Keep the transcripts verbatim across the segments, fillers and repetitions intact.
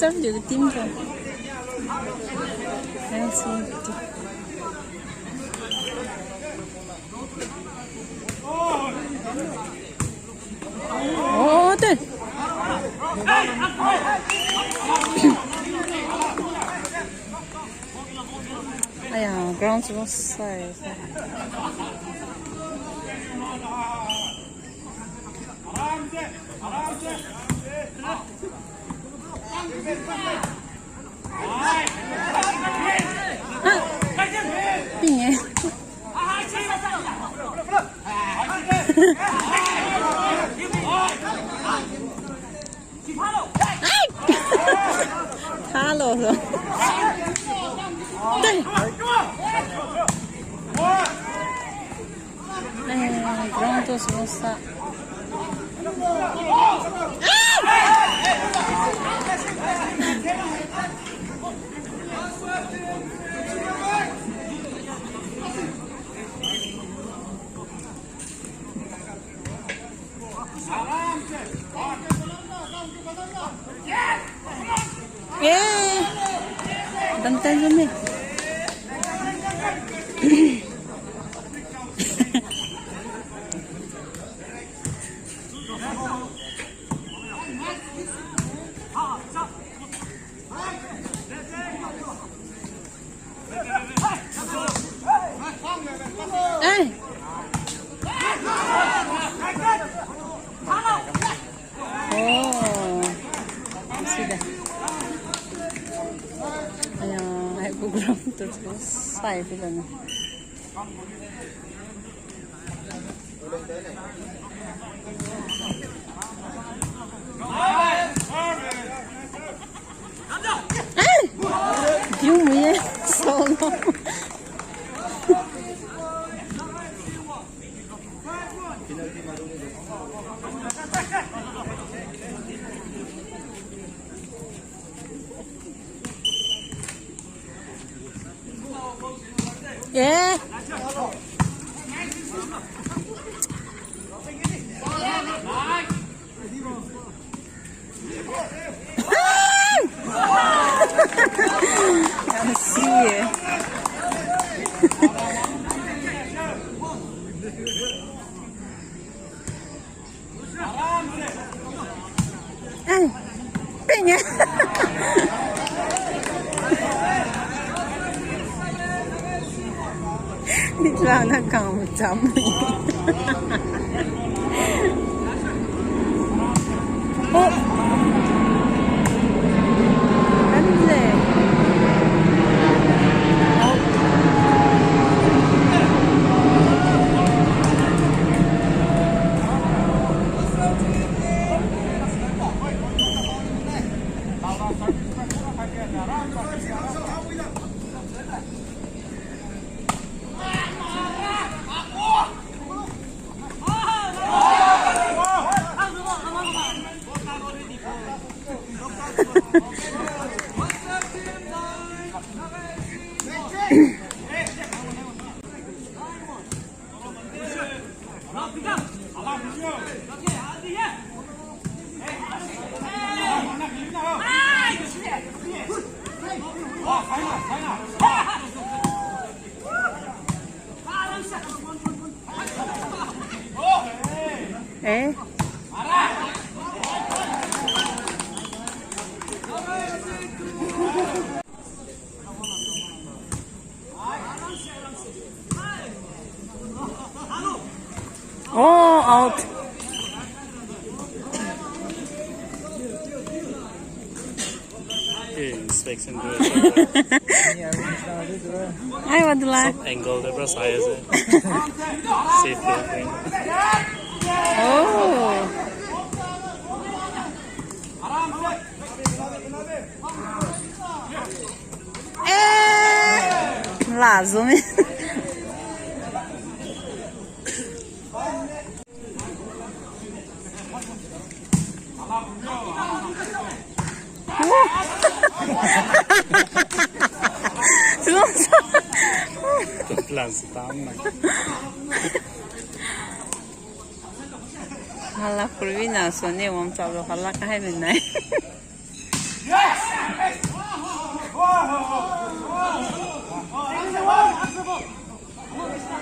Tam de team tu. Thanks, team. Oh, tu. Aya, ground so sai. Ah, ping eh. Ai! Thalo so. Dai. Eh, ground tu semua sa. Eh, damtan jom eh. Eh. Oh. Sida. Aya, ai program tu tu sai pila na. Ai! Diu mu ye, solo. Eh. Yam si eh. Ai, ping eh. Ni tla na kang cham. Oh. Kan le. Eh. Oh, out. Eh, inspection tu. Ai, wadla. Sub angle tu pura sai ase. Safe tu. Oh. Eh, la zoom in. Plan se tam na. Hala kurbi na sone wang chalo hala kahai menai.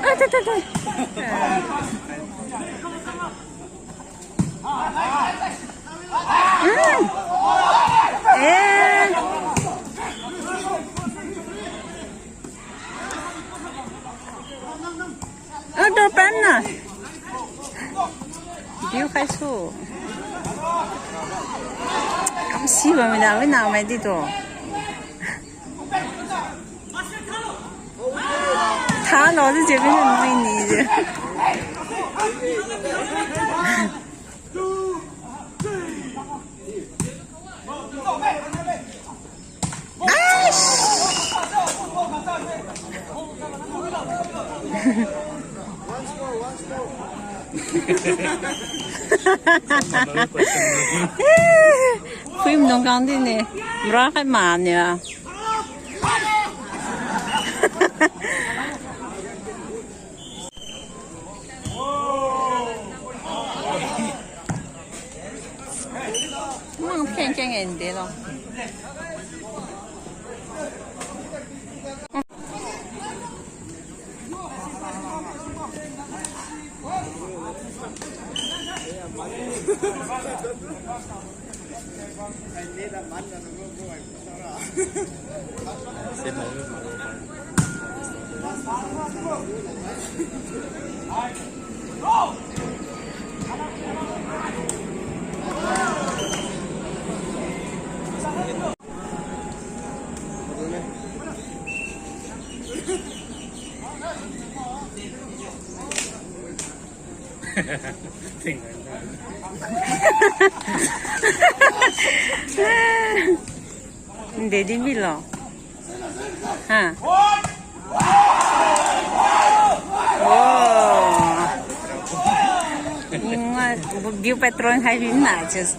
Ah, ta, ta, ta. Hmm. Eh. Ah, door pen na. Biu khai su. Kam si bammi da, wei na mai di tu. Tha lo di je, wei na mai ni je. Aish! Phuimdung kang di ne. Mra khai ma ne. Mang keng keng en de lo. Nde di mi lo. Ha. Oh. Nga, bu-, biu patron hai bi na just.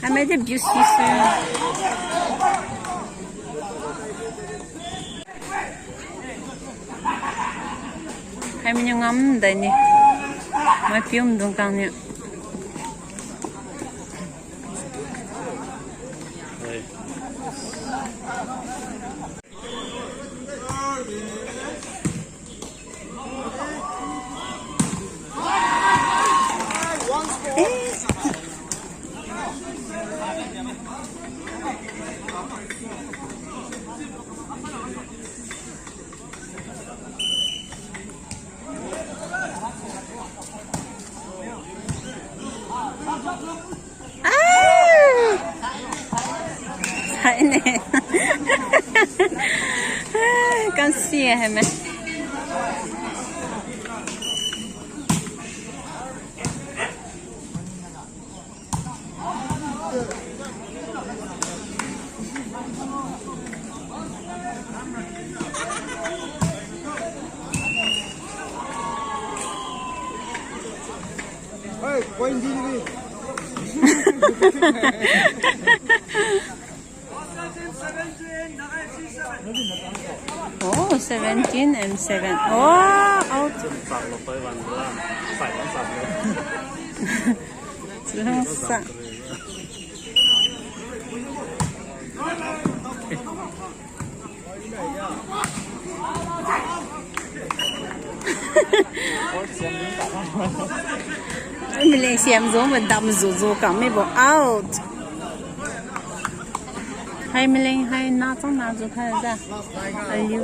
Hai mai de biu si si. Hai mai niu ngam dai ni. Mai pium dung kang ni. Ah! Sai ne. Ah, kan si hai me. Hey, point di ni. Oh, seventeen and seven. Oh, out. Chulungsa. Mileng siam zo madam zuzu kami bo out. Hai mileng hai na chang na zu khai ja. Aliu.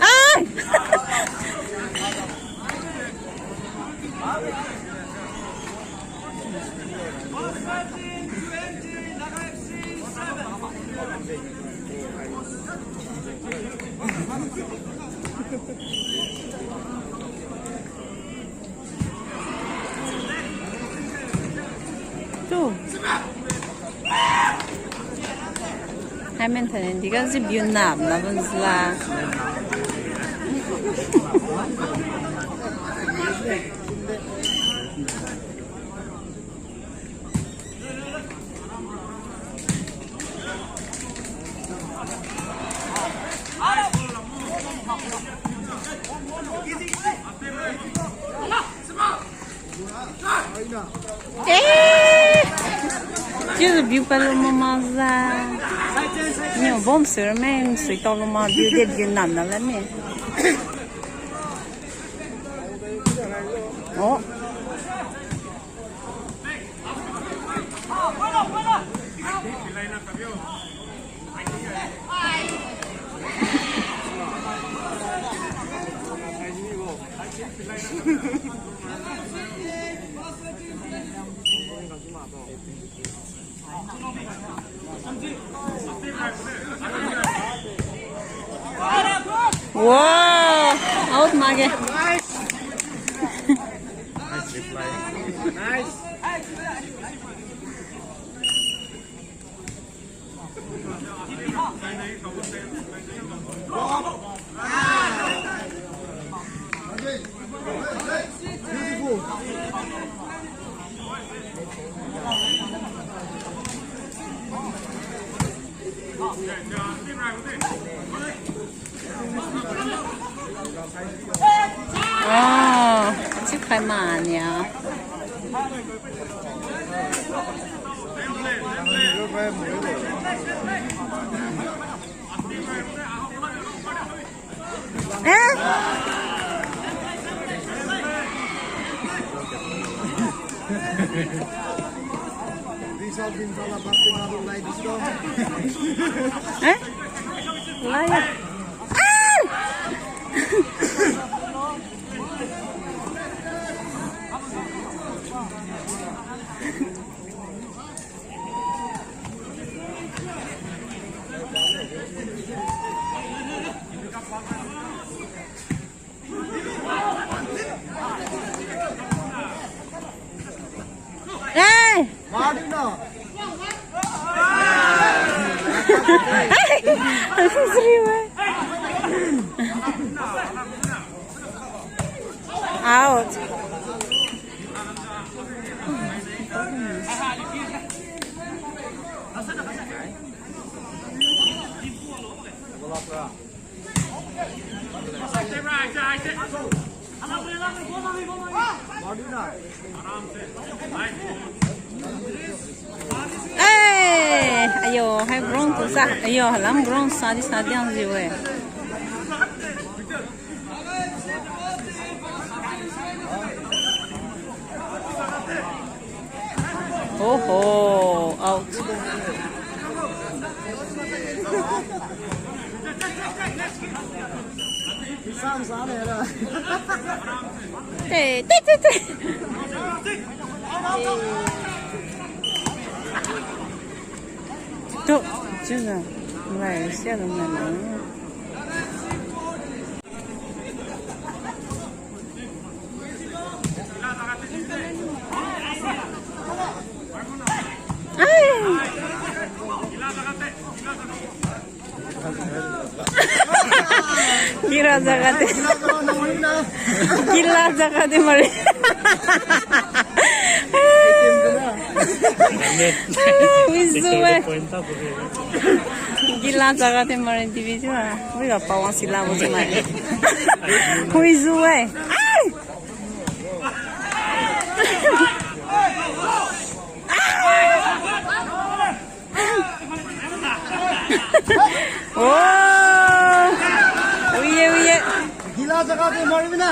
Ai! Two. Amen thanen diga ji biu nam na bun zla. Eh! Chiujiu biu palu mamaza. Niu bom sir me, sui tao lu ma biu de biu nam na la me. Oh. Wow, out makge. Nice reply. Nice. Oh, chiu khai mania. Eh? Eh? Laya. Ah! Eh! Martin no. Out. Eh, ayo, hai ground tu sa. Ayo, halam ground sa di sa diang jiu-e. Oho, out. Te, te, te, te. Tu, chiujiu, Malaysia lu nai na. Ai. Kira jaga de. Kila jaga de mari. Wizu eh. Kila jaga de mari dibi ju ah. Wi ga pawang sila bo ju mai. Wizu eh. Ai! Oh! Uiye, uiye. Gila jaga de mari na.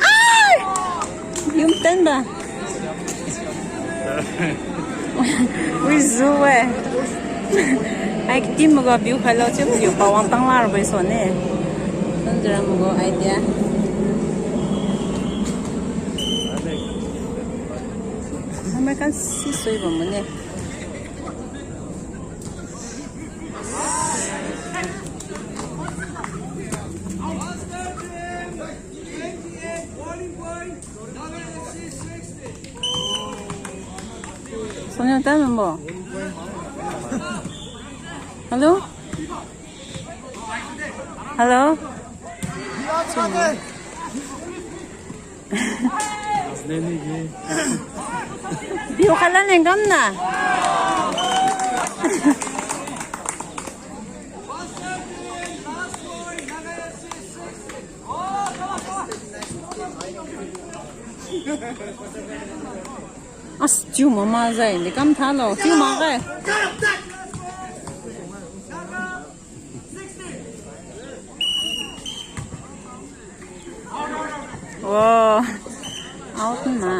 Ai! Yum tan ba. Ui, zu e. Ai, kati magu view khailo chiu, view pa wang tang la rabo sone. Sanjira magu idea. American si sui bam mane. Sonia tan mambo. Hello? Hello? View khaila leng kamna. As, chiu mama zai, di kam thalo, chiu ma gai. Wow. Out na.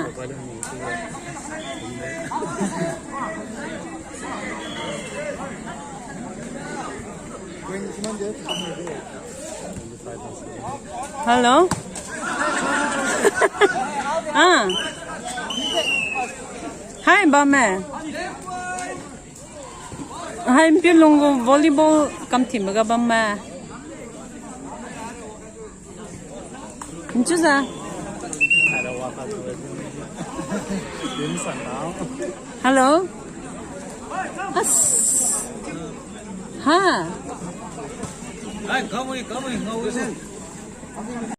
Hello? Ah. Hi, bamme. Hai, Mpilung gu volleyball kam thim ga bamme. Nchuza. Hello? As. Ha.